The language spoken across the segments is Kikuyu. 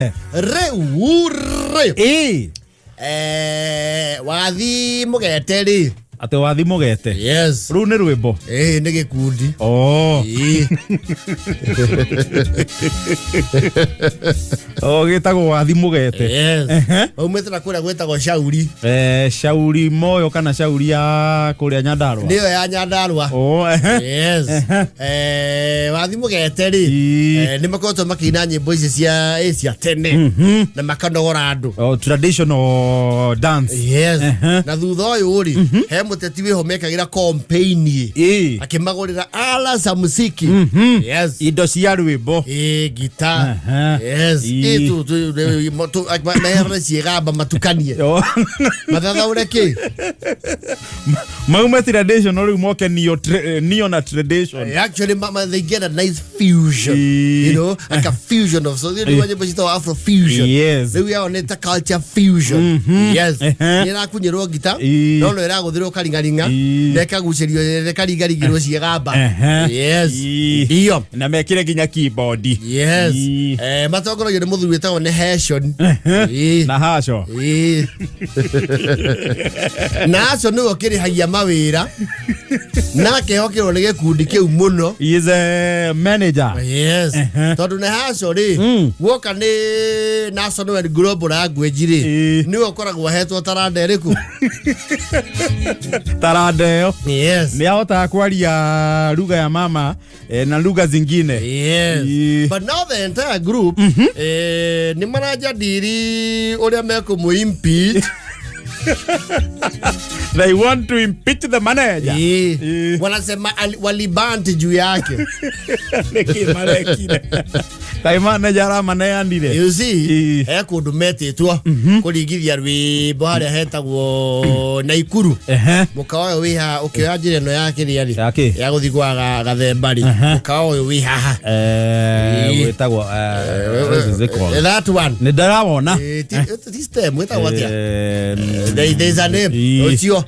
Rĩu rĩ Ĩ. Wathi mũgete rĩ. Atĩ wathi mũgete? Yes. Rũu nĩ rwĩmbo? Ĩ, nĩ gĩkundi. Oh. Ĩ. Oh, gĩtagwo wathi mũgete? Yes. Aumĩte na kũrĩa gwĩtagwo Shauri. Shauri moyo kana shauri ya kũrĩa Nyandarua? Nĩyo ya Nyandarua. Oh, ehe. Yes. Wathi mũgete rĩ, nĩ makoretwo makĩina nyĩmbo ici cia tene na makanogora andũ. Oh, traditional dance. Yes. Na thutha ũyũ rĩ, he mũteti wĩho mekagĩra campaign akĩmagũrĩra ala za muziki. Yes. Indo cia rwĩmbo. Ĩ, gita. Yes. Ĩ, mehere ciĩgamba matukanie. Oh. Mathathaũre kĩ. Maume traditional rĩu moke neo na tradition. Actually, mama, they get a nice fusion. Like a fusion of, so you know, nyĩmbo citagwo Afro fusion. Rĩu yao nĩ ta culture fusion. Yes. Nĩ ĩrakunyĩrwo ngita, no no ĩragũthĩrwo karingaringa, na ĩkagucĩrio, ĩkaringaringĩrwo ciĩgamba. Yes. Ndio. Na mekire nginya keyboard. Yes. Matongoragio nĩ mũthuri wĩtagwo nĩ Heshon. Na haco. Ĩ. Na acio nĩwe ũkĩrĩhagia mawĩra na akehokerwo nĩ gĩkundi kĩu mũno. He is a manager. Yes. Tondũ nĩ haco rĩ, guoka nĩ national and global language rĩ, nĩwe ũkoragwo ahetwo taranda ĩrĩkũ? Taranda ĩyo. Yes. Nĩ ahotaga kwaria lugha ya mama na lugha zingine. Yes. But now the entire group nĩ marajadiri ũrĩa mekũmũ impeach. They want to impeach the manager. Wanasema walibanti juu yake. Nĩkĩ marekire? Kaĩ manager aramaneanire? You see, he kũndũ metĩtwo kũringithia rwĩmbo harĩa hetagwo Naikuru. Mũkawa ũyũ wĩ haha ũkĩoya njĩra ĩno ya kĩrĩa rĩ, Ya kĩ? ya gũthiĩ kwa Gathemba rĩ, mũkawa ũyũ wĩ haha. Gwĩtagwo what is it called? That one. Nĩ ndĩrawona. Ti stem, wĩtagwo atĩa? There is a name. Ũcio.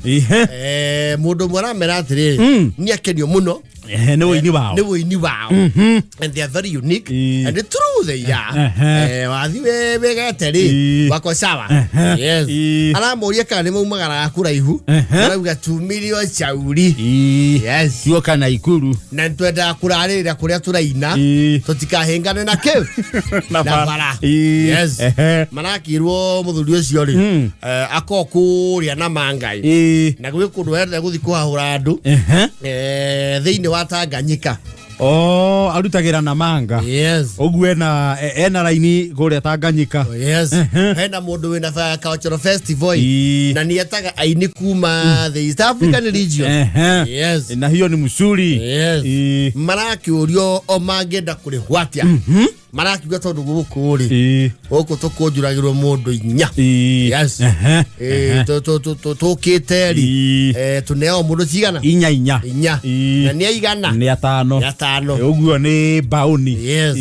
Mũndũ ũmwe aramera atĩrĩrĩ, nĩ akenio mũno Nĩ ũini wao. Nĩ ũini wao. And they are very unique. And true they are. Wathi wegete rĩ, wako sawa. Yes. Aramũria kana nĩ maumagaraga kũraihu. Arauga tumirio Shauri. Yes. Tuoka Naikuru. Na nĩtwendaga kũrarĩrĩra kũrĩa tũraina. Tũtikahĩngane na kĩ? Na Na bara. bara. Yes. Marakirwo mũthuri ũcio rĩ, akorwo kũrĩa na mangai. Na gwĩ kũndũ endete gũthiĩ kũhahũra andũ thĩinĩ wa Tanganyika. Oh, arutagĩra na manga. Yes. Ũguo ena raini kũrĩa Tanganyika. Yes. Hena mũndũ wĩna cultural festival na nĩ etaga aini kuma the East African region. Yes. Na hiyo ni mzuri. Yes. Marakĩũrio o mangĩenda kũrĩhwo atĩa. Marakiuga tondũ gũkũ rĩ, gũkũ tũkũnjũragĩrwo mũndũ inya. Yes. Tũkĩte rĩ, tũneo mũndũ cigana? Inya inya. Inya. Na nĩ aigana? Nĩ atano. Nĩ atano. Ũguo nĩ baũni. Yes.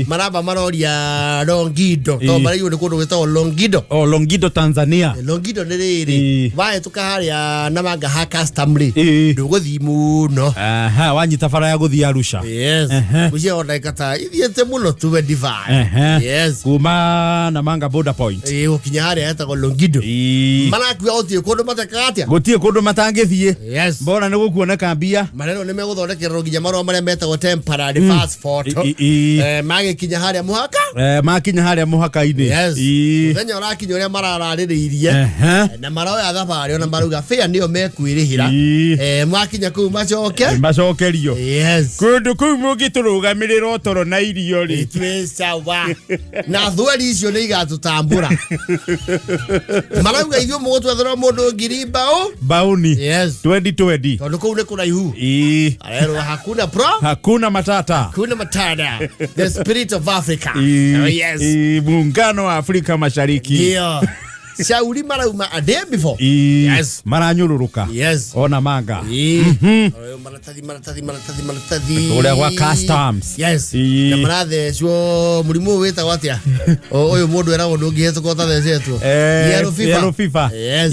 Maramba maroria Longido, tondũ maraigua nĩ kũndũ gwĩtagwo Longido. Oh, Longido, Tanzania. Longido nĩ rĩrĩ, wahĩtũka harĩa Namanga ha custom rĩ, ndũgũthiĩ mũno. Aha, wanyita bara ya gũthiĩ Arusha. Yes. Mũciĩ wa ndagĩka ta ithiĩte mũno 25. Yes. Kuma Namanga border point. Ĩ, gũkinya harĩa hetagwo Longido. Marakiuga gũtirĩ kũndũ matekaga atĩa? Gũtirĩ kũndũ matangĩthiĩ. Yes. Mbona nĩ gũkuoneka mbia. Marerwo nĩ megũthondekerwo nginya marũa marĩa metagwo temporary passport. Magĩkinya harĩa mũhaka. Makinya harĩa mũhaka-inĩ. Yes. Mũthenya ũrakinya ũrĩa marararĩrĩirie. Na maroya thabarĩ ona marauga fare nĩyo mekwĩrĩhĩra. Makinya kũu macoke. Macokerio. Yes. Kũndũ kũu mũngĩtũrũgamĩrĩra ũtoro na irio rĩ. Twĩ sawa. Na thweri icio nĩ igatũtambũra. Marauga ithuĩ mũgũtwethera mũndũ ngiri mbaũ. Baũni. Yes. 2020. Tondũ kũu nĩ kũraihu. Arerwo hakuna pro. Hakuna matata. Hakuna matata. The spirit of Africa. Oh, yes. Muungano wa Afrika Mashariki. Ndio. Shauri marauma a day before. Yes. Maranyũrũrũka. Yes. Ona manga. Maratathi, maratathi, maratathi, maratathi. Kũrĩa gwa customs. Yes. Na marathecwo mũrimũ ũyũ wĩtagwo atĩa? Ũyũ mũndũ eragwo ndũngĩhetũka ũtathecetwo. Yellow fever. Yellow fever. Yes.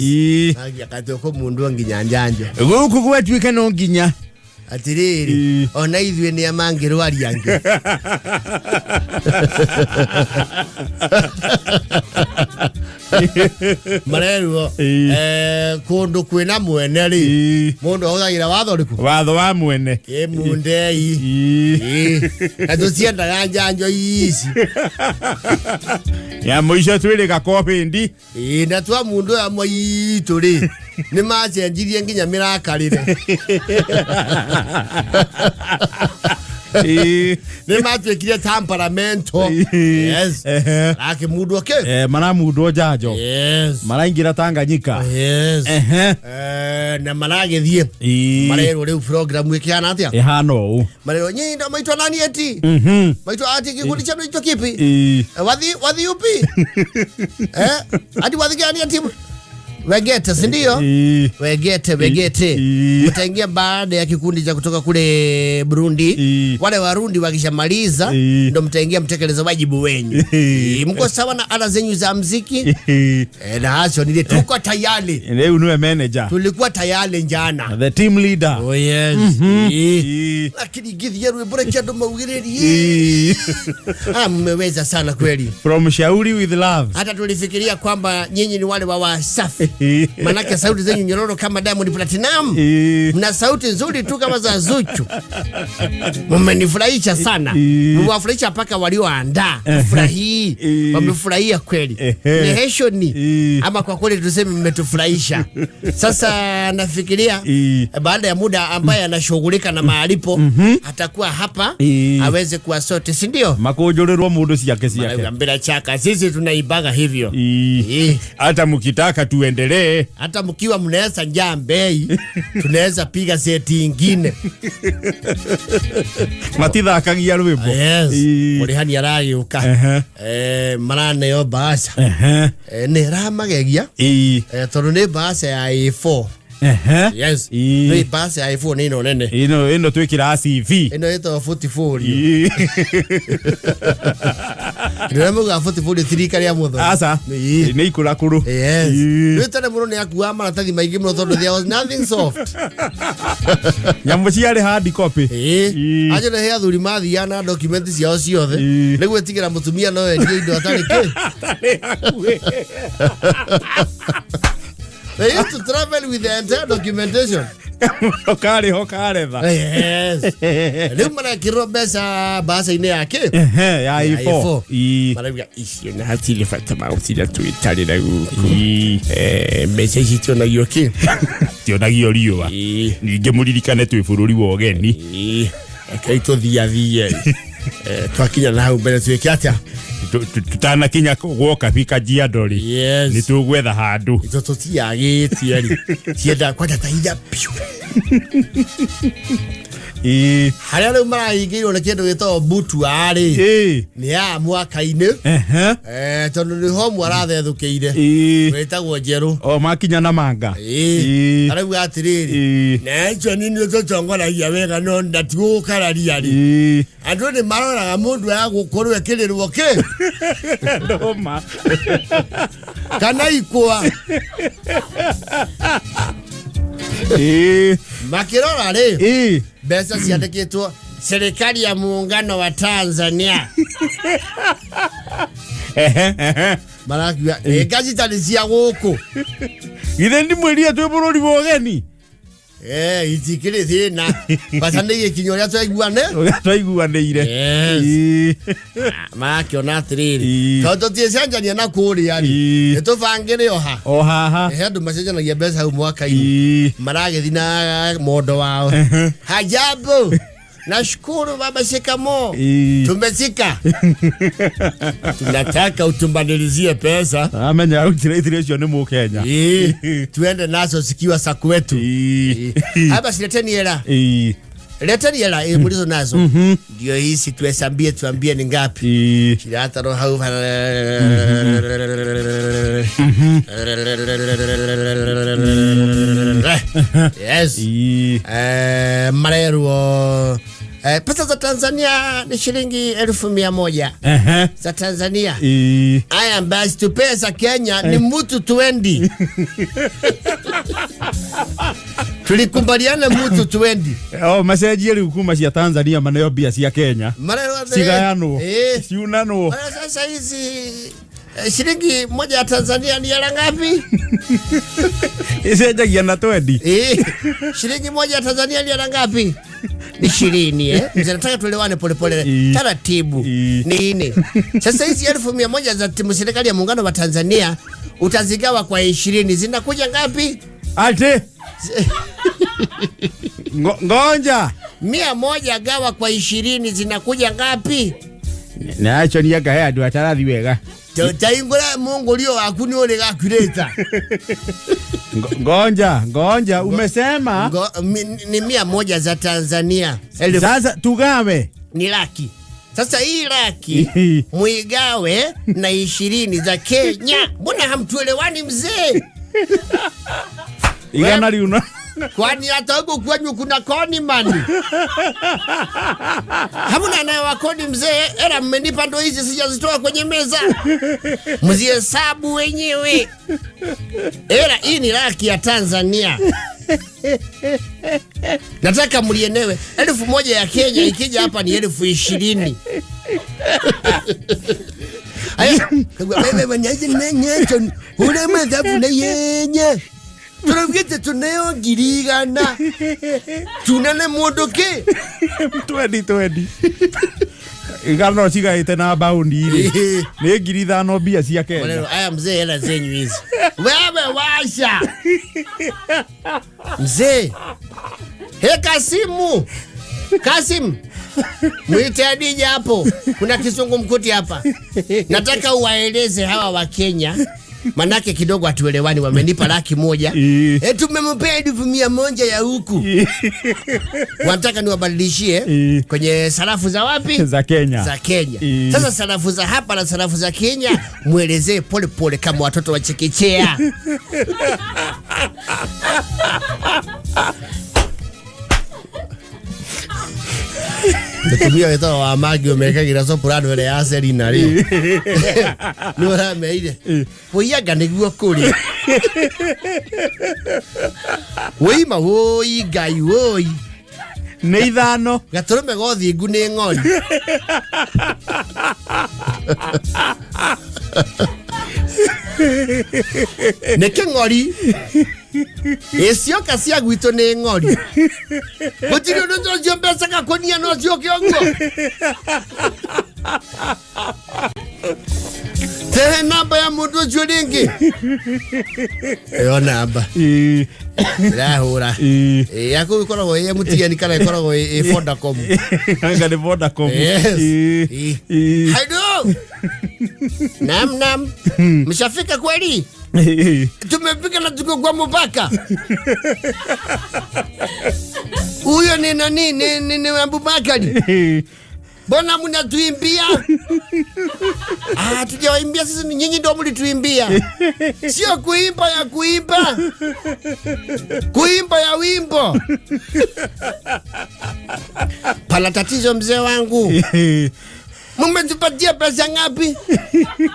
Agia katĩ ũkũmundwo nginya njanjo. Gũkũ gwatuĩka no nginya. Atiriri, ona ithuĩ nĩ amangĩrwaria angĩ. Marerwo kũndũ kwĩna mwene rĩ, mũndũ ahũthagĩra watho ũrĩkũ? Watho wa mwene. Kĩmundei. Na tũciendaga njanjo ici. Ya mũico twĩrĩga kobindi. Ĩĩ, na twa mundu ũyũ amwe itũ rĩ, nĩ macenjirie nginya mĩrakarĩre. Nĩ matuĩkire temperamento. Yes. Ake mundu ake. Maramundwo njanjo. Maraingĩra Tanganyika. Na maragĩthiĩ. Marerwo rĩu program ĩkĩhana atĩa? Ĩhana ũũ. Marerwo nyinyi ndo maitwa nani eti? Maitwa ati kikundi chenu hicho kipi? Wathi upi? Ati wathi gani ati? Wegete, si ndio? Wegete, wegete. Mtaingia baada ya kikundi cha kutoka kule Burundi. Wale Warundi wakishamaliza ndo mtaingia mtekeleza wajibu wenyu. Mko sawa na ala zenyu za mziki? Na hacho nile tuko tayari. Leo niwe manager. Tulikuwa tayari njana. The team leader. Oh yes. Lakini githie rwimbo reke andu maugiririe. Mmeweza sana kweli. From Shauri with love. Hata tulifikiria kwamba nyinyi ni wale wa Wasafi. Manake sauti zenyu nyororo kama Diamond Platinum. Mna sauti nzuri tu kama za Zuchu. Mmenifurahisha sana. Mmewafurahisha mpaka walioandaa. Furahi. Wamefurahia kweli. Ni heshoni. Ama kwa kweli tuseme mmetufurahisha. Sasa nafikiria baada ya muda ambaye anashughulika na maalipo atakuwa hapa aweze kuwa sote, si ndio? Makunjurĩrwo mũndũ ciake ciake. Bila chaka sisi tunaibaga hivyo. Hata mkitaka tuendelee, hata mkiwa mnaweza njaa mbei, tunaweza piga seti ingine. Matithakagia rwimbo. Yes. Mũrĩhani aragĩũka. Maraneo mbaca. Nĩ ramagegia. Tondũ nĩ mbaca ya A4. Yes. Nĩ mbaca ya A4 nĩ ĩno nene. Ĩno twĩkĩraga CV. Ĩno ĩtagwo 44. Nĩ muga 44 tirika rĩa mũthoni. Aca. Nĩ ikũra kũrũ. Yes. Rĩu tene mũno nĩ akuaga maratathi maingĩ mũno tondũ there was nothing soft. Nyamũ ciarĩ hard copy. Ajo nĩ he athuri mathiaga na document ciao ciothe. Nĩ gwĩtigĩra mũtumia no endie indo atarĩ kĩ. Atarĩ hakuhĩ. They used to travel with the entire documentation. Karĩ ho karetha. Yes. Rĩu marekĩrwo mbeca mbaca-inĩ yake. Ya A4. Marauga icio na hatirĩ bata magũtinda twĩtarĩra gũkũ. Mbeca ici tionagio kĩ? Tionagio riũa. Ningĩ mũririkane twĩ bũrũri wa ũgeni. Rekei tũthiathie. Twakinya na hau mbere twĩke atĩa? Tutanakinya gwoka bi Kajiado rĩ. Yes. Nĩ tũgwetha handũ. Itũ tũtiagĩtie rĩ. Cienda kwanja ta ihinda piũ. Harĩa rĩu marahingĩirwo nĩ kĩndũ gĩtagwo butua rĩ. Nĩ ya mwaka-inĩ. Tondũ nĩho mwarathethũkĩire. Wĩtagwo Njerũ. O makinya na manga. Arauga atĩrĩrĩ. Na icio nĩ niĩ tũtongoragia wega no ndatigũkararia rĩ. Andũ nĩ maroraga mũndũ agũkorwo ekĩrĩrwo kĩ? Ndũma. Kana ikwa. Makĩrora rĩ. Mbeca ciandĩkĩtwo serikali ya muungano wa Tanzania. Marakiuga ĩka citarĩ cia gũkũ. Githĩ ndimwĩrire twĩ bũrũri wa ũgeni? Itikĩrĩ thĩna. Bata nĩ gĩkinya ũrĩa twaiguane? Ũrĩa twaiguanĩire. Yes. Marakĩona atĩrĩrĩ. Tondũ tũtiĩcenjania na kũrĩa rĩ. Nĩ tũbangĩre o ha. O haha. He andũ macenjanagia mbeca hau mwaka-inĩ. Maragĩthiĩ na mondo wao. Hajambo. Nashukuru baba, shikamo. Tumezika. Tunataka utumbadilizie pesa. Amenya arutire icio nĩ Mũkenya. Tuende nazo zikiwa za kwetu. Hapa sileteni hela. Leteni hela mlizo nazo. Ndio hizi tuhesabie tuambie ni ngapi. Kirata roho hau. Yes. Marerwo pesa za Tanzania ni shilingi 100,000. Za Tanzania. Aya basi tu pesa Kenya ni mtu 20. Tulikubaliana mtu 20. O macenjie rĩu kuma cia Tanzania maneo mbia cia Kenya. Marerwo atĩrĩ, Cigayanwo. Ciunanwo. Mara sasa hizi shilingi moja ya Tanzania ni hela ngapi? Icenjagia na 20. Shilingi moja ya Tanzania ni hela ngapi? Ni 20 eh. Mzee, nataka tuelewane polepole taratibu. Ni nne. Sasa hizi 100,000 za timu serikali ya muungano wa Tanzania utazigawa kwa 20, zinakuja ngapi? Ate. Ngonja. 100 gawa kwa 20 zinakuja ngapi? Nacho ni anga andũ atarathi wega. Taingura Mungu lio waku ni ule gakureta. Ngonja, ngonja, umesema Ni 100 za Tanzania. Sasa tugawe. Ni laki. Sasa hii laki muigawe na 20 za Kenya. Mbona hamtuelewani mzee? Igana riuna. Kwani hata huko kwenyu kuna koni mani? Hamna naye wa koni mzee? Era mmenipa ndo hizi sijazitoa kwenye meza. Mzihesabu wenyewe. Era hii ni laki ya Tanzania. Nataka mlienewe. 1,000 ya Kenya ikija hapa ni 20,000. Aya, wewe wanyaje nenyecho ule madhabu na yenye. Turaugite tuneo ngiri igana. Tunane mundu ki? 20. Igana no cigaite na baundi ri. Ni 5,000 mbia cia Kenya. Maneno haya mzee, hela zenyu hizi. Wewe washa. Mzee. He Kasimu. Kasim. Mwite Adija hapo. Kuna kizungumkuti hapa. Nataka uwaeleze hawa wa Kenya. Manake kidogo hatuelewani, wamenipa 100,000. Tumempea 100,000 ya huku. Wanataka niwabadilishie kwenye sarafu za wapi? Za Kenya. Za Kenya. Sasa sarafu za hapa na sarafu za Kenya muelezee pole pole kama watoto wa chekechea. Mutumia wetagwo wa Magi ũmekagĩra soprano ĩrĩa ya Selina rĩ. Nĩ ũrameire. Wũianga nĩguo kũrĩ. Wũima wũi Ngai wũi. Nĩ 5. Gatũrũme gothingu nĩ ng'ori. Nĩ kĩng'ori. Ĩcioka cia gwitũ nĩ ng'ori. Gũtirĩ ũndũ ũcio mbeca gakũnia no ciũke ũguo. Tehe namba ya mũndũ ũcio rĩngĩ. Ĩyo namba. Ĩrahũra. Yaku ĩkoragwo ĩ MTN kana ĩkoragwo ĩ Vodacom. Anga nĩ Vodacom. Yes. Hello. Nam nam. Mshafika kweli? Tumefika na tuko kwa mpaka. Huyo ni nani? Ni Abubakari. Mbona mnatuimbia? Tujawaimbia sisi, nyinyi ndio mlituimbia. Sio kuimba ya kuimba. Kuimba ya wimbo. Pala tatizo mzee wangu. Mmetupatia pesa ngapi?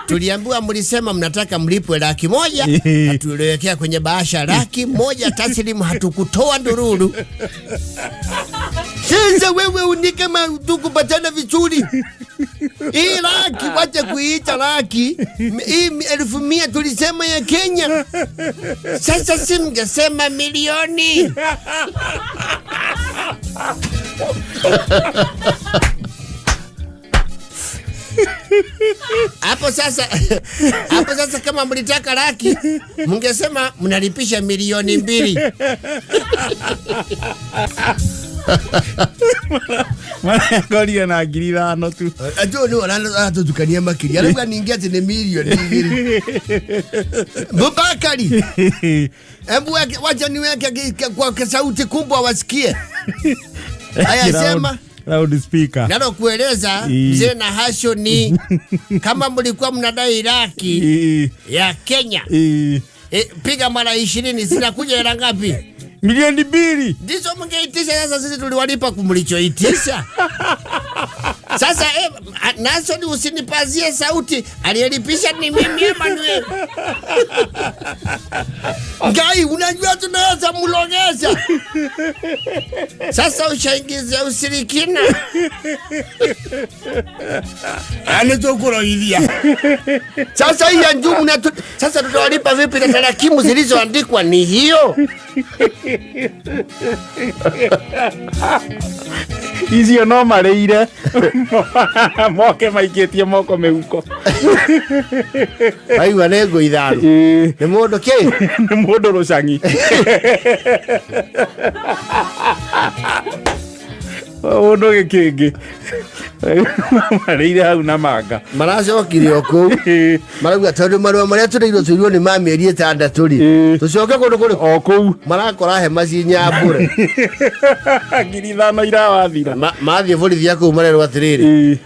Tuliambiwa mlisema mnataka mlipwe 100,000, na tuliwekea kwenye bahasha 100,000 taslimu, hatukutoa ndururu. Sasa wewe unika tukupatana vizuri. Hii laki wacha kuiita laki. Hii 100,000 tulisema ya Kenya. Sasa si mngesema milioni. Hapo sasa, hapo sasa kama mlitaka laki, mngesema mnalipisha 2,000,000. Mara na 5,000 tu. Ajo ni aratutukania makiria. Arauga ningĩ atĩ nĩ 2,000,000. Bubakari. Hebu wacha niweke kwa sauti kubwa wasikie. Haya, sema. Loud speaker. Nalo kueleza mzee na hasho ni kama mlikuwa mnadai laki ya Kenya. Piga mara 20 zinakuja hela ngapi? 2,000,000. Ndizo mngeitisha. Sasa sisi tuliwalipa kumlichoitisha. Sasa Nason, usinipazie sauti, aliyelipisha ni mimi Emmanuel. Ngai, unajua tunaweza mlogeza. Sasa ushaingiza usirikina. Anatokuroithia. Sasa hii ya njumu na sasa tutawalipa vipi na tarakimu zilizoandikwa ni hiyo? Icio no marĩire moke maikĩtie moko mĩhuko. Aigua nĩ ngũ 5. Nĩ mũndũ kĩ? Nĩ mũndũ rũcang'i. Mũndũ gĩkĩngĩ marĩire hau na manga. Maracokire o kũu. Marauga tondũ marũa marĩa tũrĩirwo tũirwo nĩ ma mĩeri 6 rĩ. Tũcoke kũndũ kũrĩkũ? O kũu. Marakora hema ci nyambũre. 5,000 irawathira. Mathiĩ borithi ya kũu marerwo atĩrĩrĩ.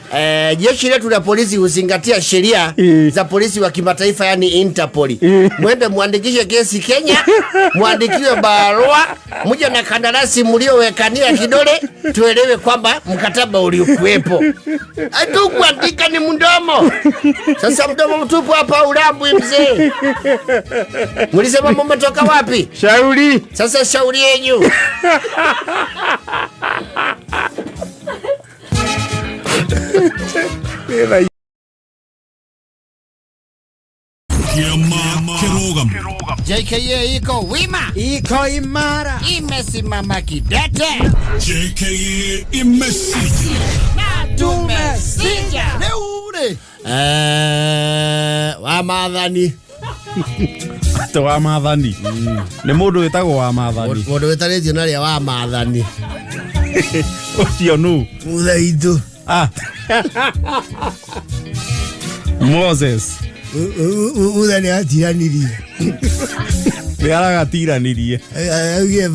Jeshi letu la polisi huzingatia sheria za polisi wa kimataifa, yani Interpol. Mwende muandikishe kesi Kenya, muandikiwe barua, muje na kandarasi mliowekania kidole, tuelewe kwamba mkataba uliokuwepo. Hatukuandika ni mdomo. Sasa mdomo mtupu hapa ulambwi mzee. Mlisema mmetoka wapi? Shauri. Sasa shauri yenyu. JKA iko wima, iko imara, imesimama kidete. JKA imesija na tumesija. Leo wa maathani. Ate wa maathani. Nĩ mũndũ wĩtagwo wa maathani. Mũndũ wĩtarĩtio na rĩa wa maathani. Ũcio nũ? Mũthaitũ. Moses. Utha nĩ atiranirie. Nĩ aragatiranirie. Augire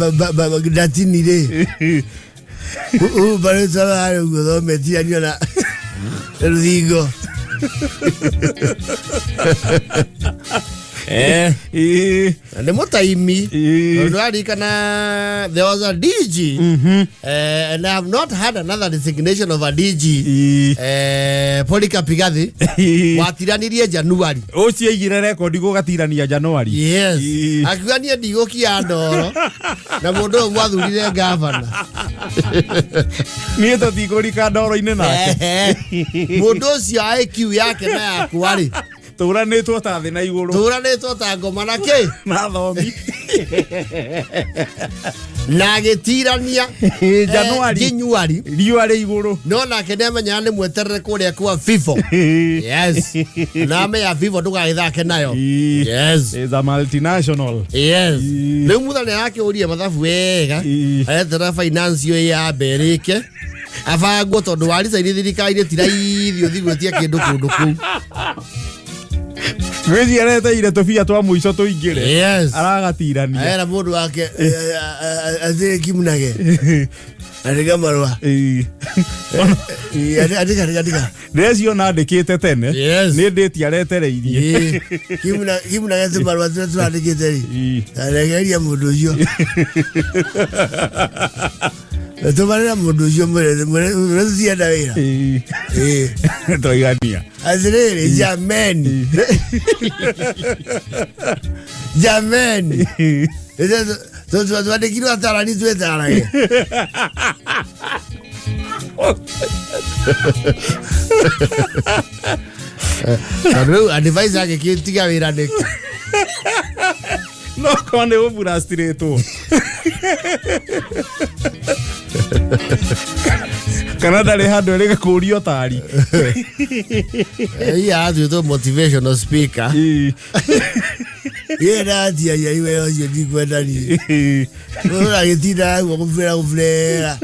ndatinire. Ũmbarĩtwo harĩa ũguo thometiranio na rũthingo. Nĩ mũtaimi. Tondũ aririkana there was a DG. And I have not had another designation of a DG. Polycarp Igathe. Watiranirie January. Ũcio aigire rekondi gũgatirania January. Yes. Akiuga niĩ ndigũkia ndoro. Na mũndũ ũyũ mwathurire gavana. Niĩ tũtikũrika ndoro-inĩ nake. Mũndũ ũcio IQ yake na yakwa rĩ. Tũranĩtwo ta thĩ na igũrũ. Tũranĩtwo ta ngoma na kĩ? Na thomi. Na agĩtirania. January. January. Riũa rĩ igũrũ. No nake nĩamenyaga nĩ mweterere kũrĩa kwa FIFO. Yes. Na amenya FIFO ndũgagĩthake nayo. Yes. Is a multinational. Yes. Rĩu Mutha nĩarakĩũria mathabu wega. Aretera finance ĩyo yambe ĩrĩke. Abangwo tondũ waricaini thirikari-inĩ ti raithi ũthiĩ gwĩtia kĩndũ kũndũ kũu. Ngwĩciria areteire tũbia twa mũico tũingĩre. Yes. Aragatirania. Era mũndũ wake athiĩ kimunage. Andĩka marũa. Andĩka, andĩka, andĩka. Ndĩreciona andĩkĩte tene. Yes. Nĩ ndĩti aretereirie. Kimunage tũmarũa tũrĩa tũrandĩkĩte rĩ. Aregeria mũndũ ũcio. Tũmarĩra mũndũ ũcio mwĩre tũtienda wĩra. Twaigania. Atĩrĩrĩ, jameni. Jameni. Twandĩkirwo atarani twĩtarage. Tondũ rĩu advisor agĩkĩtiga wĩra nĩkĩ? No korwo nĩ gũburacirĩtwo. Kana ndarĩ handũ ĩrĩ kũũria ũtari. Iya atuĩtwo motivational speaker. Ye ndatiaria iwe ũcio ndikwenda niĩ. Ũragĩtinda guo gũburera gũburera.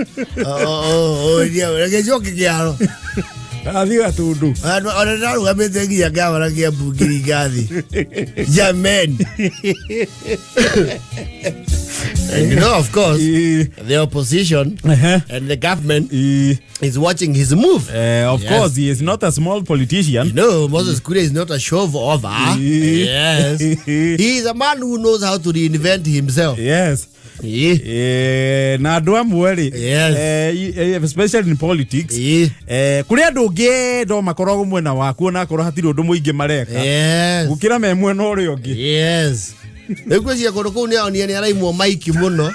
Reke njoke kĩharo. Athiĩ Gatundu. Ona ndarũgamĩte nginya ngavana Kĩambu ngiringa thĩ. Jameni. And you know, of course, Ĩĩ. the opposition and the government Ĩĩ. is watching his move. Of Yes. course he is not a small politician. You know, Moses Kuria is not a shove over. Yes. He is a man who knows how to reinvent himself. Yes. Yeah. Na andå amwe rä Yes. Especially in politics, Yeah. kå rä andå ngä ndo makoragwo mwena waku onakorwo hatirä å ndå må ingä mareka gå kä ra me mwena å rä a å ngä. Yes. Rĩu ngwĩciria kũndũ kũu nĩ onire nĩ araimwo maiki mũno.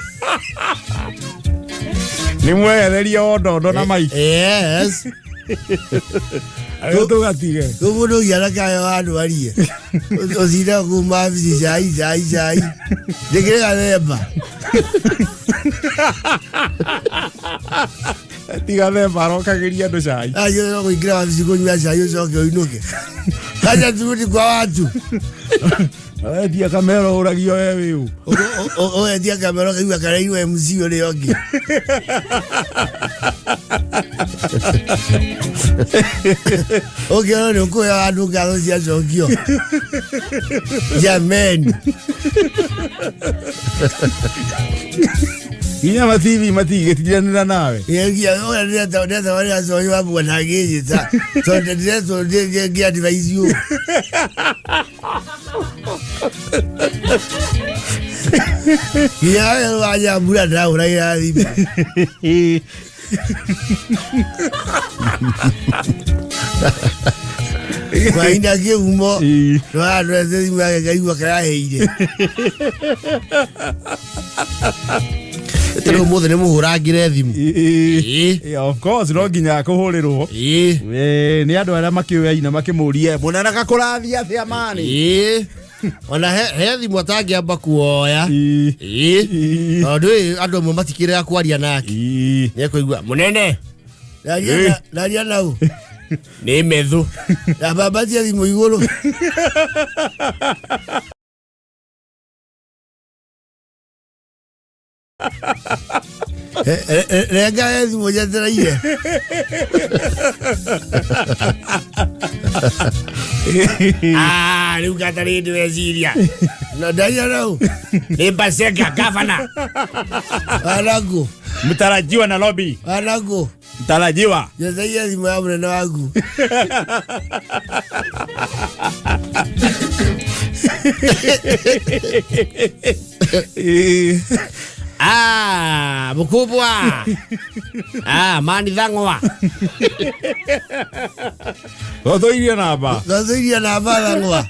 Nä mwehereria ondondo na maiki. Yes. Rä tå gatige. Rĩu mũndũ ũngĩona kayo handũ arie ũcinde kuma wabici cai cai cai ndĩkĩrĩ gathemba. Tiga themba arokagä ria andå cai. Acio no kũingĩra wabici kũnyua cai ũcoke ũinũke acha turudi kwa watu. Endia kamera å ragio we wä å. Ũgetia kamera ũkaigua karairwo MC ũrĩa ũngĩ. Ũkĩona nĩ ũkũhe andũ ngatho cia cokio jameni. Nginya matibi matigä tiranä ra nawe. Ndetabarĩra coki wa bwana ngĩnjĩta tondũ ndĩretwo ngĩadvise you. Nginya wa nyambura ndahũragĩra thimũ. Kwahinda kĩhumo ndwandwete thimũ yake ngaigua karaheire. Tondũ ũmũthĩ nĩ mũhũrangĩre thimũ. Ĩĩ. Yeah, of course no nginya kå hå rä rwo Ĩĩ. Nä andå arä a makä oyaina makä må rie må nene gakå rathiä atä a mani. Ĩĩ. Ona he thimũ atangĩamba kuoya. Ĩĩ. Tondũ ĩ, andũ amwe matikĩrega kwaria nake. Nĩ ekũigua mũnene Ndaria nau. Nĩ methu. Ndambambatia thimũ igũrũ. Renga he thimũ njetereire. Ah, rĩu gatarĩ ndĩreciria. Na ndaria nau. Nĩ Baseka gavana. Wanagu. Mtarajiwa Nairobi. Wanagu. Mtarajiwa. Njetereire thimũ ya mũnene waku. Ah, mkubwa. Ah, mani thang'wa. Thothoirie namba. Thothoirie namba thang'wa.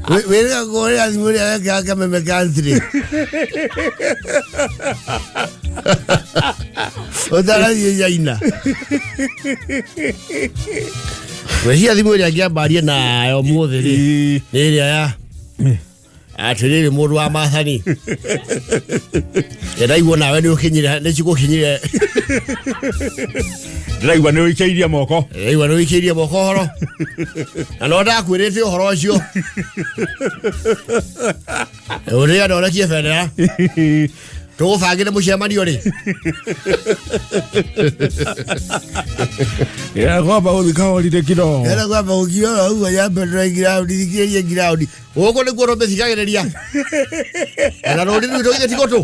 Wĩrĩga kũhũrĩra thimũ ĩrĩa wekĩraga kameme country. Ũtarathiĩ China. Ngwĩciria thimũ ĩrĩa ngĩambarie nayo ũmũthĩ rĩ nĩ ĩrĩa ya atĩrĩrĩ mũndũ wa mathani ndaigua nawe nĩ ũkinyire nĩ cigũkinyire. Ndĩraigua nĩ ũikĩirie moko. Ndaigua nĩ ũikĩirie moko ũhoro na no ndakwĩrĩte ũhoro ũcio ũrĩa ndorekie bendera tũgũbangĩre mũcemanio rĩ. Ĩra kwamba gũthika horire kidogo. Ĩra kwamba gũkiora ũguo nyambe ndore ground thikĩrĩrie ground. Gũkũ nĩkuo tũmĩthikagĩrĩria na rũri rwitũ githĩ ti gũtũ.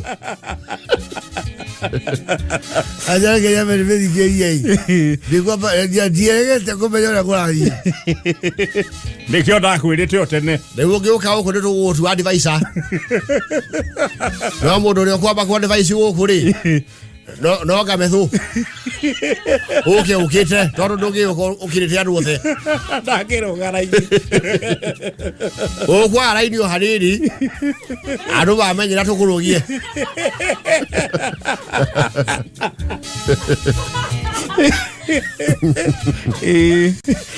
Acha nyambe ndĩmĩthikĩrĩrie ĩ. Ndikwamba ndieregete kũmenya ũrĩa kũrathiĩ. Nĩkĩo ndakwĩrĩte o tene. Rĩu ũngĩũka gũkũ nĩ tũgũgũtua advisor. No mũndũ ũrĩa ũkwamba ku advise gũkũ rĩ no ngamethu ũke ũkĩte tondũ ndũngĩũka ũkĩrĩte andũ othe. Ndakĩrũga raini. Ũkwara raini o hanini andũ mamenyera tũkũrũgie.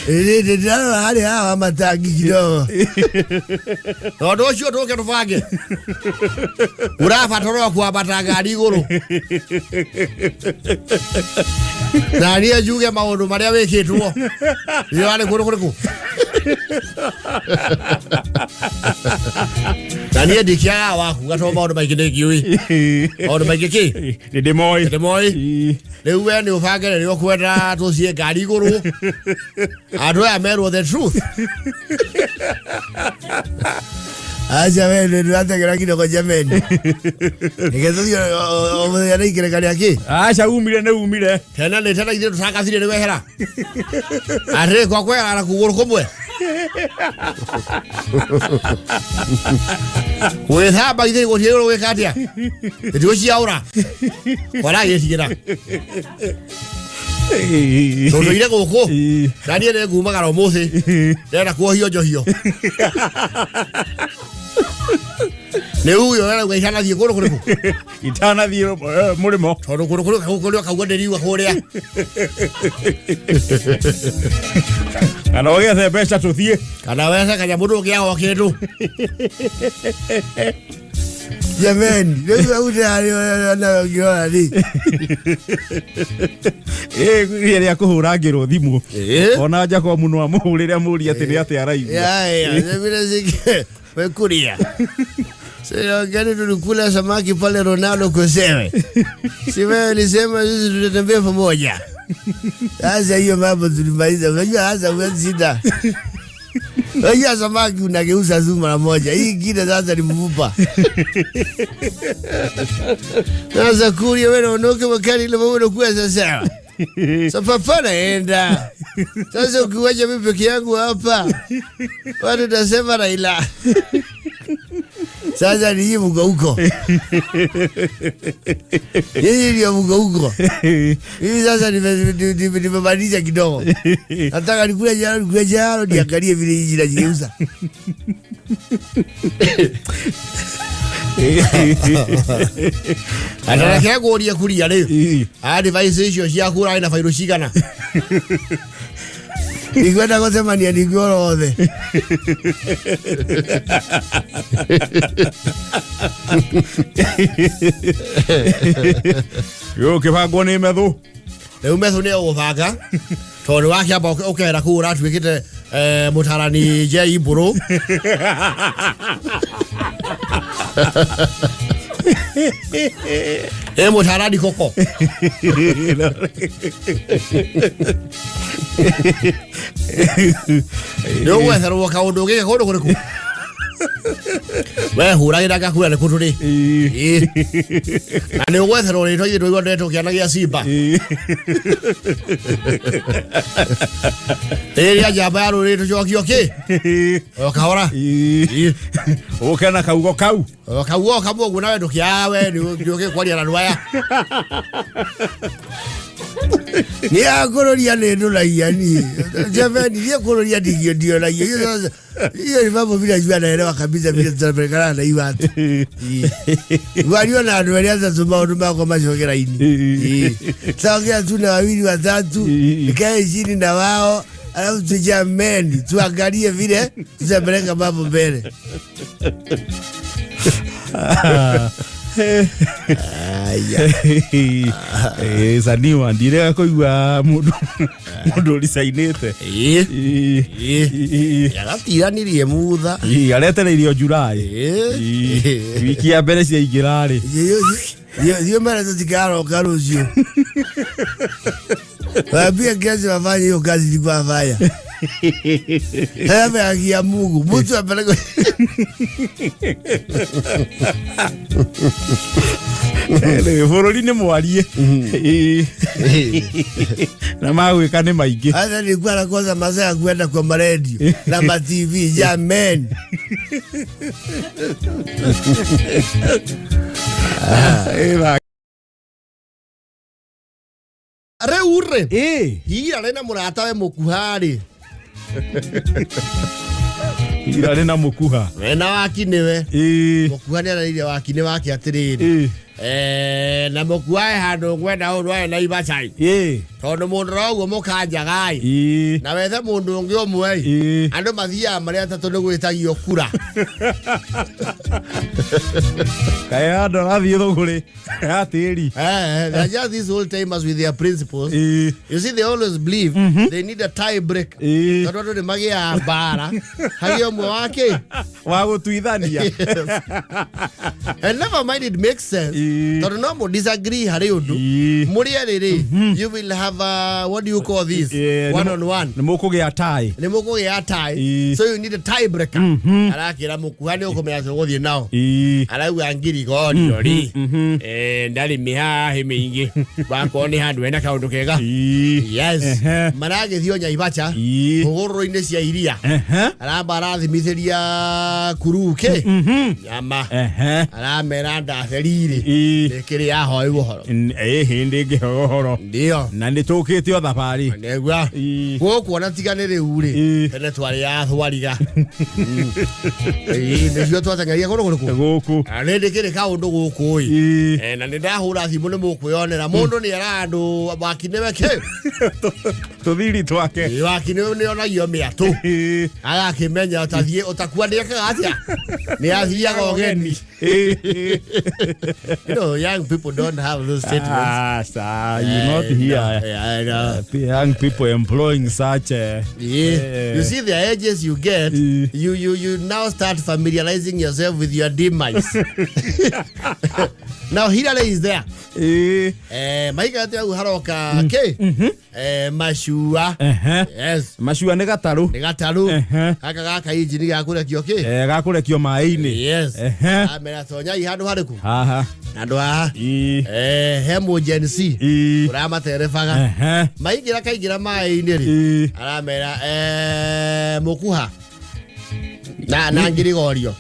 Ndĩrarora harĩa haha matangi kidogo. Tondũ ũcio tũke tũbange ũrabatara o kwambata ngari igũrũ na niĩ njuge maũndũ marĩa wĩkĩtwo rĩo kũndũ kũrĩkũ na niĩ ndikĩaga wakuga tondũ maũndũ maingĩ nĩ ngĩũĩ maũndũ maingĩ kĩ Nĩ ndĩmoĩ. Ndĩmoĩ. Rĩu we nĩ ũbange rĩrĩa ũkwenda tũciĩ ngari igũrũ andũ aya merwo the truth. Acha wewe ndio ategera kidogo jameni. Nĩgetha o mũthenya nĩ ikereka rĩa kĩ? Aca umire nĩ umire. Tena nĩ tena ithuĩ tũcangacire nĩ wehera. Atĩrĩ kwa kwehera na kũgũrũ kũmwe. Gwĩthamba ithuĩ gũtirĩ ũrũ gwĩka atĩa? Nĩtũgũciaũra. Kwaragĩtigĩra. Tũtũire gũkũ. Na niĩ nĩ ngumagara ũmũthĩ. Ndĩrenda kuohio njohio. Nĩ uyo ũrauga itanathiĩ kũndũ kũrĩkũ? Itanathiĩ mũrĩmo. Tondũ kũndũ kũrĩ kũrĩ kaugua ndĩriua kũrĩa. Kana ũgethe mbeca tũthiĩ. Kana wethe kanyamũ ndũngĩaga kĩndũ. Jameni, rĩu hau ndĩrarĩ nawe ũngĩrora rĩ. Rĩrĩa kũhũrangĩrwo thimũ. Ĩĩ. Ona Jacob no amũhũrĩre amũrie atĩ nĩ atĩa araigua. Ya, ya, vile zike wekuria. Sasa gani tulikula samaki pale Ronaldo Kosewe. Si wewe ulisema sisi tutatembea pamoja. Sasa hiyo mambo tulimaliza. Unajua sasa huwezi sita. Unajua samaki unageuza tu mara moja. Hii ingine sasa ni mfupa. Sasa kuria wewe unaondoka wakati ile wewe unakuwa sasa. Sasa papa naenda. Sasa ukiwacha mimi peke yangu hapa, watu tasema Raila. Sasa ni nyinyi mko huko. Nyinyi ndio mko huko. Mimi sasa nimebadilisha kidogo. Nataka nikule jalo, nikule jalo, niangalie vile hii inajigeuza. Atareke ngũrie kuria rĩ. Advice icio ciaku ũrarĩ na bairũ cigana? Nikwenda gũcemania ningĩ oro othe. Yo kĩbangwo nĩ methũ. Rĩu methu nĩ ũgũbanga tondũ wakĩamba ũkehera kũu ũratuĩkĩte mũtarani J Mbũrũ. Ĩ mũtarani koko. Nĩ ũgwetherwo kaũndũ ũngĩka kũndũ kũrĩkũ? We hũragĩra ngakura nĩ kũ tũrĩ. Ĩ. Na nĩ ũgwetherwo rĩtwa ithuĩ twaigua ndetwo kĩana gĩa Simba. Rĩrĩa njamba ya rũrĩrĩ tũcokio kĩ? O kahora. Ũke na kaugo kau. O kaugo kamwe ũguo nawe ndũkĩaga we nĩ ũkĩ kwaria na andũ aya. Nĩ akũrũria nĩ ndũragia niĩ. Jameni, niĩ kũrũria ndigio ndioragia. Hiyo sasa hiyo ni mambo vile najua naelewa kabisa vile tunapelekana na hii watu. Waliona andũ erĩ atatũ maũndũ makwa macokera-inĩ. Taongea tu na wawili watatu, nikae chini na wao, alafu tujameni, tuangalie vile tutapeleka mambo mbele. Aya. Saniwa ndirega kũigua mũndũ mũndũ ũricainĩte. Yagatiranirie mutha. Aretereirio July. Wiki ya mbere ciaingĩra rĩ. Hiyo mara tutikaroka rũciũ. Waambie kesho wafanye hiyo kazi nilikuwa nafanya. Sasa haki ya Mungu, mtu apeleke Bũrũri nĩ mwarie. Na magwĩka nĩ maingĩ. Hata nilikuwa nakosa masaa ya kwenda kwa maredio na ma TV jameni. Rĩu rĩ hira na mũrata we mũkuha rĩ. Hira rĩ na mũkuha. We na waki nĩwe. Mũkuha nĩ ararĩire waki nĩ wake atĩrĩrĩ. Na mũkuha he handũ ngwenda ũndũ na ibacai. Tondũ mũndũ roguo mũkanjaga ĩ. Na wethe mũndũ ũngĩ ũmwe ĩ. Andũ mathiaga marĩ atatũ nĩ gwĩtagio kura. Kaĩ andũ arathiĩ thũgũrĩ ya tĩri. They are just these old timers with their principles. You see, they always believe they need a tiebreaker. Tondũ andũ nĩ magĩaga mbara hagĩe ũmwe wake wa gũtuithania. And never mind, it makes sense. Tondũ no mũ disagree harĩ ũndũ mũrĩ erĩ rĩ, you will have a, what do you call this, one on one. Nä må kå gä a tai. Nĩ mũkũgĩa tie. So you need a tie breaker. Arakĩra mũkuha nĩ ũkũmenya tũgũthiĩ nao. Arauga ngirigorio rĩ, ndarĩ mĩhaahĩ mĩingĩ, wakorwo nĩ handũ hena kaũndũ kega. Yes. Maragĩthiĩ o Nyaibacha, hũgũrũrũ-inĩ cia iria. Aramba arathimithĩria kuruu kĩ nyama. Aramera ndatherirĩ nĩkĩrĩ yahoe ũhoro. Ä hä ndä ngä he å horo. Ndio. Na nä tå kä te o thabarä. Negua gũkũ ona tiga nĩ rĩu rĩ. Tene twarĩ ya thwariga. Ĩĩ, nĩcio twateng'eria kũndũ kũrĩkũ? Gå kå. Na nĩ ndĩkĩrĩ kaũndũ gũkũ ĩ. Na nĩ ndahũra thimũ nĩ mũkwĩonera mũndũ nĩ era andũ waki nĩwe kĩ. Tå thiri twake. Ĩ, waki nĩ onagio mĩatũ. Agakĩmenya ũtathiĩ ũtakua nĩekaga atĩa, nĩ athiaga ũgeni. You know, young people don't have those statements. Ah, sir, you not here. No, yeah, I know. Young people employing such Yeah. You see, the ages you get, you now start familiarizing yourself with your demise. Now Hillary is there. Maika ati au haroka ke? Mashua. Yes. Macua nä gatarå. Nĩ gataru. Gaka gaka injini ga kũrekio kĩ? Gakå rekio maä-inä. Yes. Amera tonyai handũ harĩkũ? Haha. Handũ haha. He mũ Gen Z. Ũramaterebaga. Maingĩra kaingĩra maĩ-inĩ rĩ. Aramera mũkuha na ngirigorio.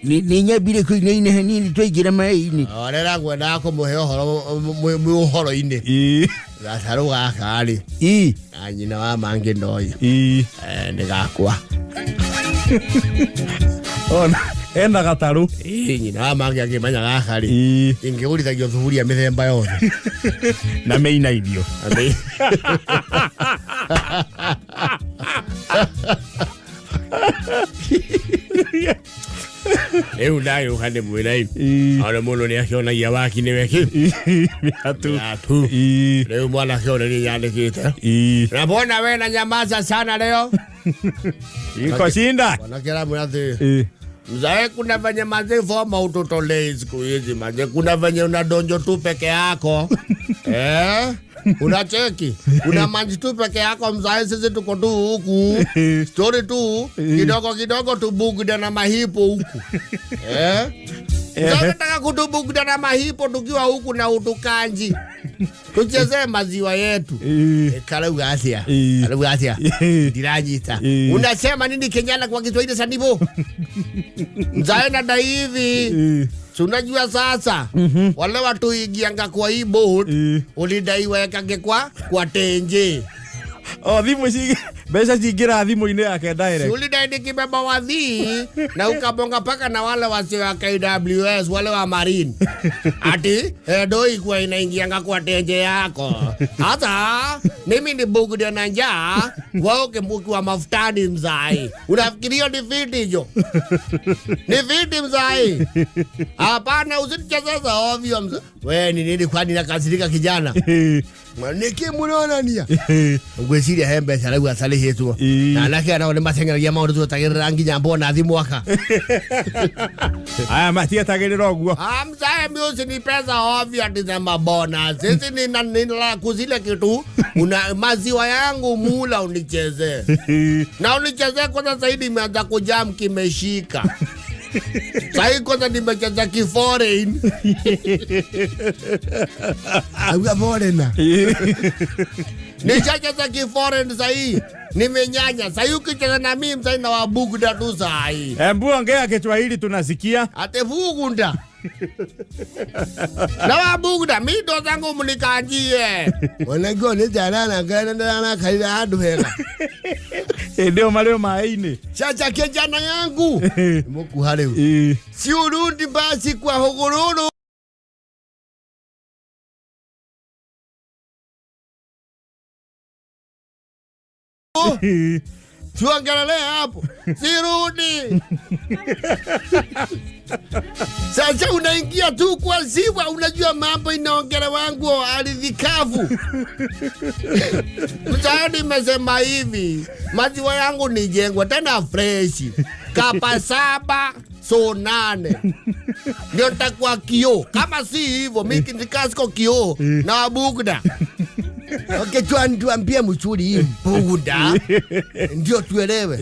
Nä nyambire kå inaina hanini twaingä ra maä-inä. Orera ngwendaga kũmũhe ũhoro mwĩ ũhoro-inĩ. Gatarũ gaka rĩ, na nyina wa mangĩ ndoĩ. Nĩ gakwa. Ona ena gatarå. Ĩ, nyina wa mangĩ angĩmenya gaka rĩ, ingĩgũrithagio thuburia mĩthemba yothe. Na meina irio. Rĩu ndagĩũka ndĩmwĩra ĩ, ona mũndũ nĩ akĩonagia waki nĩwe kĩ. Mĩatũ. Mĩatũ. Rĩu mwanake ũrĩa nĩ nyandĩkĩte. Na mbona we na nyamaza sana leo? Iko shinda. Mwanake aramwĩra atĩ, mzae, kuna venye manze foma utotolei siku hizi manze, kuna venye unadonjo tu peke yako, eh? Unacheki una manji tu peke yako mzae, sisi tuko tu huku story tu kidogo kidogo tubugda na mahipo huku, eh? Mzae, nataka kutubugda na mahipo tukiwa huku na utukanji tuchezee maziwa yetu. Karauga atia? Karauga atia? Ndiranyita. Unasema nini Kenyana kwa Kiswahili sanifu? Mzae na hivi. Si unajua sasa wale watu ingianga kwa hii boat, ulidaiwa ekange kwa tenje. O thimå mbeca cingä ra thimå-inä yake Si direct. ulidai nikibeba wadhi na ukabonga paka na wale wasio wa KWS, wale wa marine, ati doi kwa inaingianga kwa tenje yako. Hata mimi ni bugda na njaa wao kimbuki wa mafutani mzai. Unafikiria ni fiti jo? Ni fiti mzai? Hapana, usinichezeza ovyo mzai. We ni nini kwani nakasirika kijana? Niki muronania ngwĩciria he mbeca rĩu atarĩhĩtwo. Na anake nao nĩ mateng'eragia maũndũ tuetagĩrĩra nginya bonathi mwaka. Aya matietagä rä ra å guo. Mzae, mi ni pesa ovyo ati za mabona. Sisi nina kuzile kitu una maziwa yangu mula unichezee. Na unichezee kwanza zaidi imeanza kujam kimeshika. Sahii kwanza nimecheza kiforeign. Auga foreigner. Nishacheza kiforeign sahii. Nimenyanya. Sahii ukicheza na mimi sahii na wabugda tu sahii. Embu ongea Kiswahili tunasikia. Ate vugunda. Na wabugda mido zangu mnikanjie. Wanajua ni jana na na kaida handu hega. Hĩndĩ ĩyo marĩ o maĩ-inĩ. Chacha kijana yangu. Mukuha rĩu. Si urudi basi kwa hugururu. Tuangalie hapo. Sirudi. Sasa unaingia tu kwa ziwa, unajua mambo inaongera wangu ardhi kavu. Mtaani imesema hivi, maziwa yangu ni jengwa tena fresh. Kapa saba so nane ndio nitakuwa kioo. Kama si hivyo mimi nikasiko kioo na bugda. Okay, tuambie mzuri hii bugda ndio tuelewe.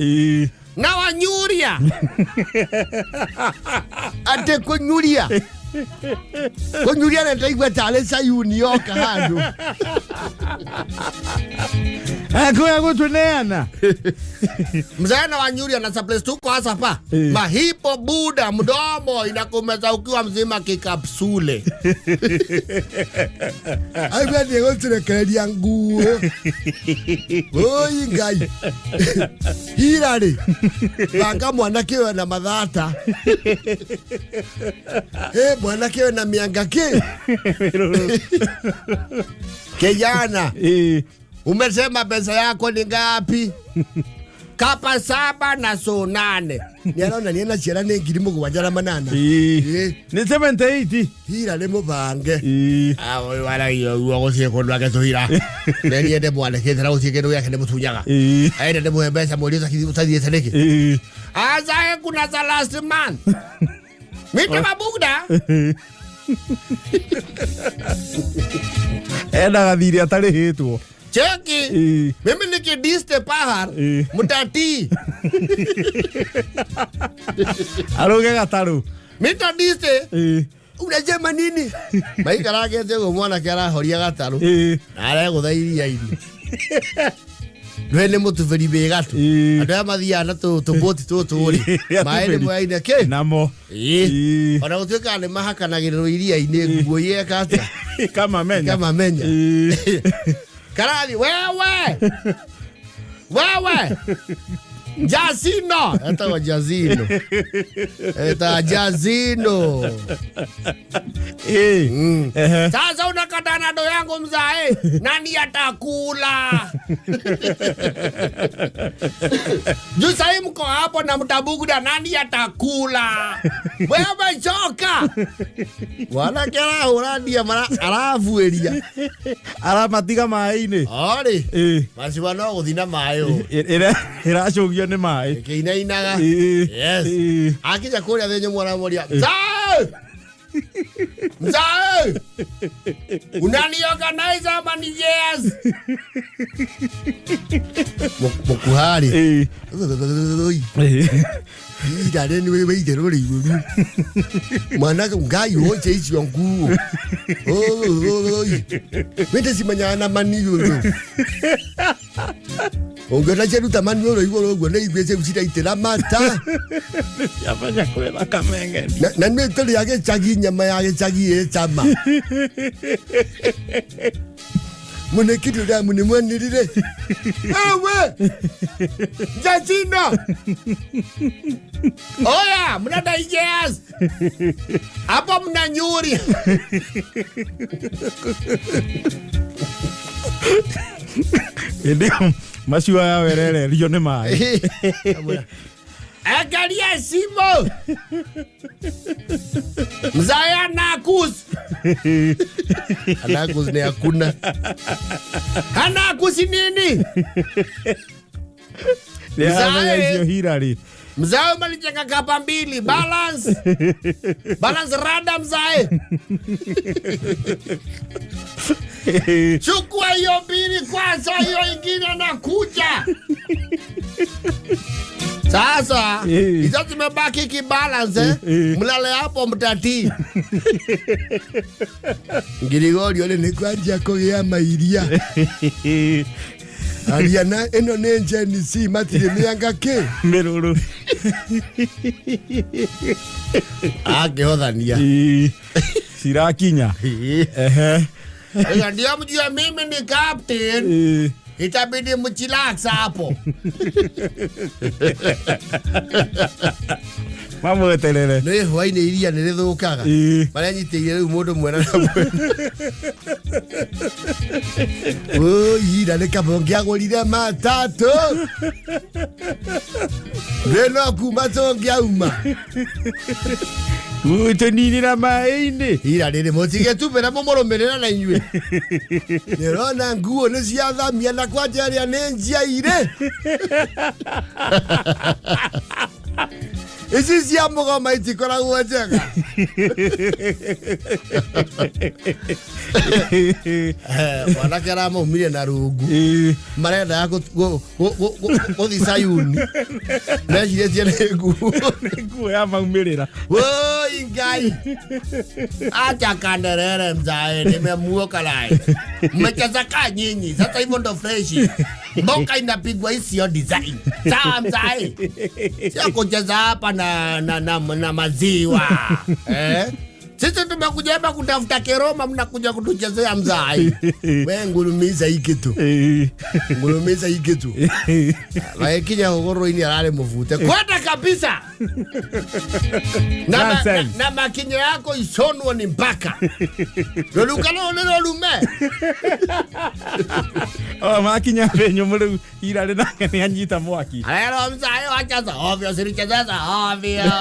Na wanyuria ate kunyuria kunyuria na ndaigua tarĩ Sayuni yoka handũ. Akuya gutuneana. Mzee wa nyuria na supplies tuko hasa pa mahipo buda mdomo inakumeza ukiwa mzima kikapsule. Aigua nĩegũtũrekereria nguo. Oi Ngai. Hirarĩ banga mwanake ũyũ na mathata. Mwanake ũyũ na mĩanga kĩ. Kijana, umesema pesa yako ni ngapi? Kapa saba na so nane. Nĩarona nĩena ciana nĩ 7,800. Nĩ 78. Hira nĩ mũbange. Ah, ũyũ waragia ũguo gũtirĩ kũndũ angĩtũhira. Nĩ niĩ ndĩmwandĩkĩte na gũtirĩ kĩndũ gĩake ndĩmũtunyaga. Aende ndĩmũhe mbeca mweri ũtathiĩte nĩkĩ? Azae kuna za last month. Mita mabugda. Endaga thirĩ atarĩhĩtwo. Cheki. Mimi nikidiste pahar mutatii. Arũge gatarũ. Mita diste. Unasema nini? Maikaragete ũguo mwanake arahoria gatarũ. Na aregũtha iria-inĩ. Ndũĩ nĩ mũtubĩri wĩ gatũ. Andũ aya mathiaga na tũbũti tũtũ rĩ. Maĩ nĩ moyaine kĩ? Namo. Ona gũtuĩkaga nĩ mahakanagĩrĩrwo iria-inĩ nguo yeka atĩa? Ikamamenya. Ikamamenya. Karathi, wewe! Wewe! Jazino! Etagwo Jazino. Etagwo Jazino. Sasa unakata na ndo yangu mzae, nani atakula? Juu sahi mko hapo na mtabuguda, nani atakula? Wewe choka. Mwanake arahũra ndia arabuĩria. Aramatiga maĩ-inĩ. Orĩ. Maciwa no gũthiĩ na maĩ ũũ. Ĩracũgio nĩ maĩ. Ĩkĩinainaga. Yes. Akinya kũrĩa thĩ nyũmũ aramũria, Mzae! Mzae! Unaniorganize ama ni yes? Mũkuharĩ. Ira nĩ wĩ itherũ rĩigũru. Mwanake Ngai ũnje icio nguo. Wĩte cimenyaga na maniũrũ. Ũngĩona ciaruta maniũrũ igũrũ ũguo nĩ iguĩ ciu ciraitĩra mata. Ciamenya kwĩra kamengeni. Na nĩ tũrĩa gĩcagi, nyama ya gĩcagi ĩ cama. Mũnĩkiri ũrĩa mũnĩmwanĩrĩre. Ewe! Jacino! Oya, mna digest. Hapo mna nyuri. Ndio maciwa ya werere rio nĩ maĩ. Angalia simu. Mzaya anakus. Anakus ni hakuna. Anakus nini? Mzae. Mzae umelijenga kapa mbili. Balance. Balance rada mzae. Chukua hiyo mbili kwanza, hiyo ingine nakuja. Sasa hizo zimebaki kibalance, mlale hapo mtatii. Ngirigorio rĩ nĩ kwanjia kũgĩa mairia. Aria na ĩno nĩ Gen Z matirĩ mĩanga kĩ. Mĩrũrũ. Akĩhothania. Cirakinya. Ehe. Ndio mjue mimi ni captain. Itabidi mchilax hapo. Mamweterere. Nĩ hwainĩ iria nĩ rĩthũkaga. Marĩa nyitĩire rĩu mũndũ mwena na mwena. Oi, ira nĩ kaba ũngĩagũrire matatũ. Ndĩ no kuma tũngĩauma. Tũninĩra maĩ-inĩ. Ira rĩrĩ mũtigĩtumbĩra mũmũrũmĩrĩra na inyuĩ. Nĩũrona nguo nĩ ciathamia na kwanja ĩrĩa nĩ njiairĩ. Ici cia mũgoma itikoragwo njega. Mwanake aramaumire na rungu marendaga gũthiĩ Sayuni, mecirĩtie nĩ nguo. Nguo ya maumĩrĩra. Woi Ngai, acha kanderere mzae, nimemuoka naye. Mmecheza kaa nyinyi sasa, hivyo ndo freshi mboka inapigwa, hii sio design. Sawa mzae, sio kucheza hapa na maziwa, eh? Sisi tumekuja hapa kutafuta keroma, mnakuja kutuchezea mzai. We ngurumiza hii kitu, ngurumiza hii kitu. Magĩkinya hũgũrũrũ-inĩ ararĩ mũbute kwenda kabisa Nonsense. Na makinya yako isonwo ni mpaka rũruka rũrũ nĩ rũrume. O makinya thĩ nyũmũ rĩu irarĩ nake nĩ anyita mwaki. Arero mzae wacheza ovyo, silichezeza ovyo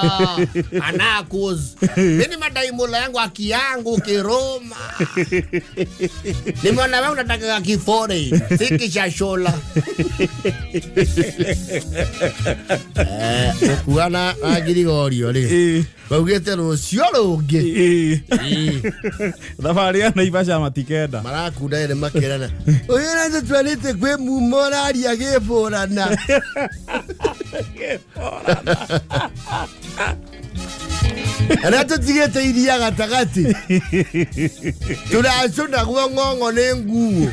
anakus mimi madaimula yangu aki yangu kiroma nimeona wewe unataka kifore sikishashola gũkuana na ngirigorio rĩ baugĩte rũciũ rũngĩ. Thabarĩ ya Naivasha matikenda. Marakunda ĩrĩ makĩrana ũyũ na tũtwarĩte kwĩ mumo ũraria gĩbũrana arĩa tũtigĩte iria gatagatĩ tũracũnagwo ng'ong'o nĩ nguo.